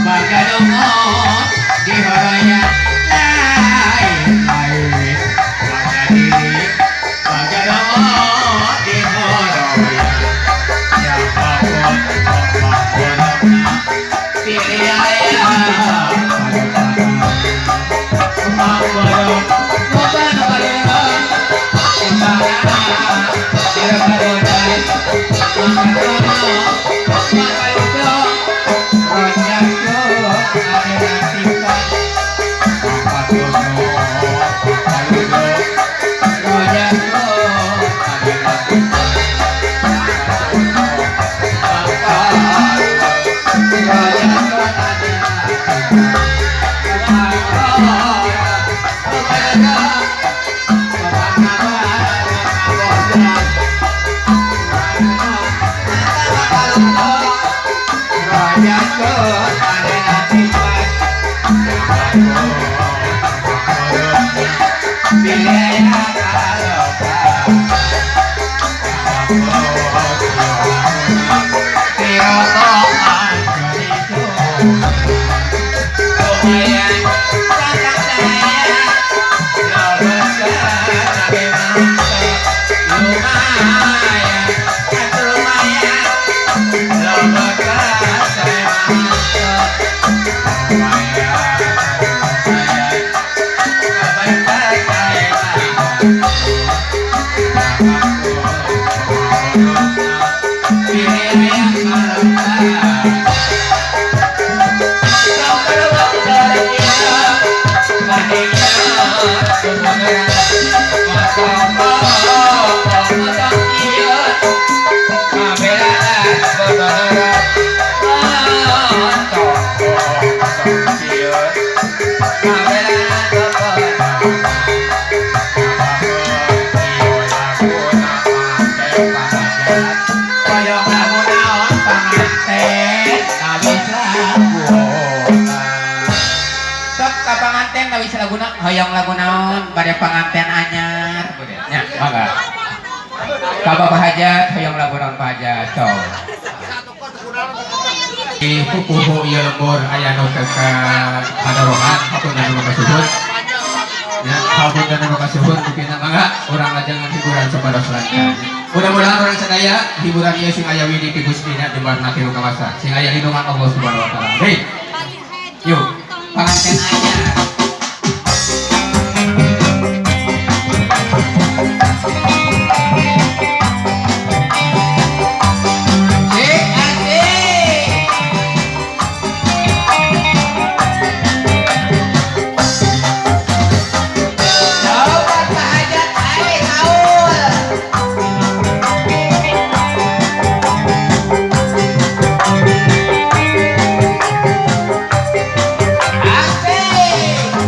Bagalungot dihoroyan lain-lain Bangga diri bagalungot dihoroyan Siapapun pemborongna pilih ayah Pemborong bukan borong Hoyong lagu naon bade panganten anyar nya mangga ka Bapak Hajat hoyong lagu naon Pak Hajat sok di pupuhu ieu lembur aya nu teu kadorohan hapunten nu kasuhun nya hapunten nu kasuhun dipina mangga urang lajengan hiburan sabados lancar. Mudah-mudahan urang sadaya hiburan ieu sing aya widi ti Gusti nya jembarna ti kawasa sing aya lindungan Allah Subhanahu wa taala. Hei yuk panganten anyar. Asik!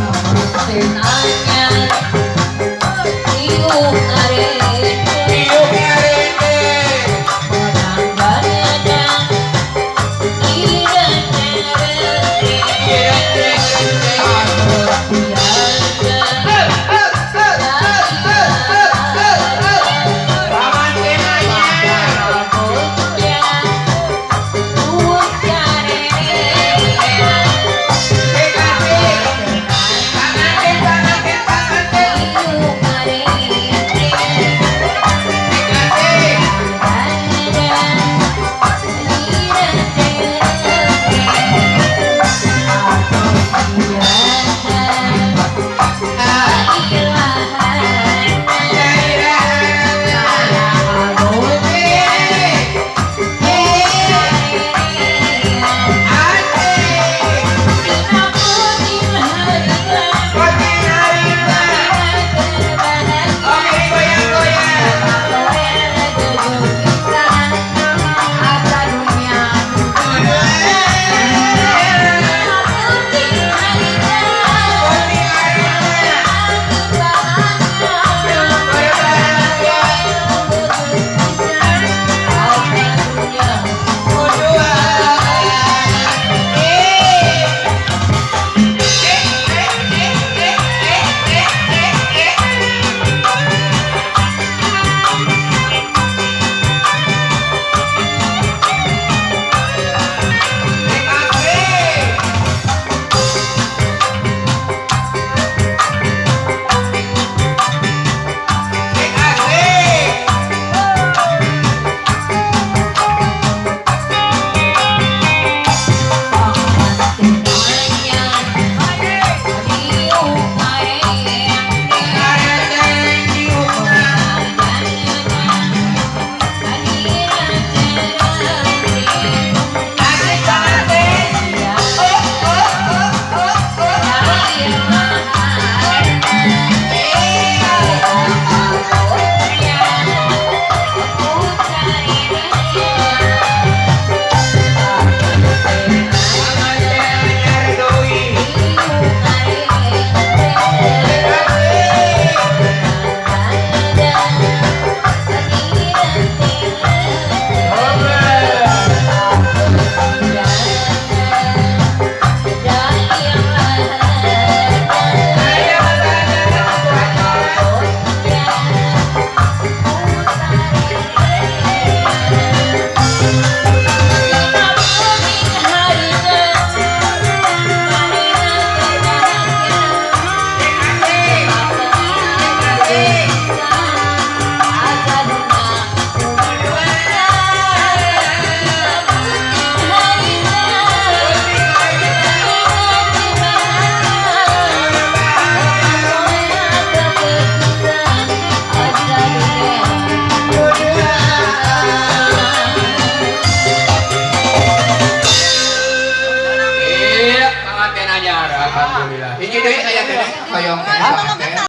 Anyar, alhamdulillah. Hiji deui aya keneh hoyong keneh.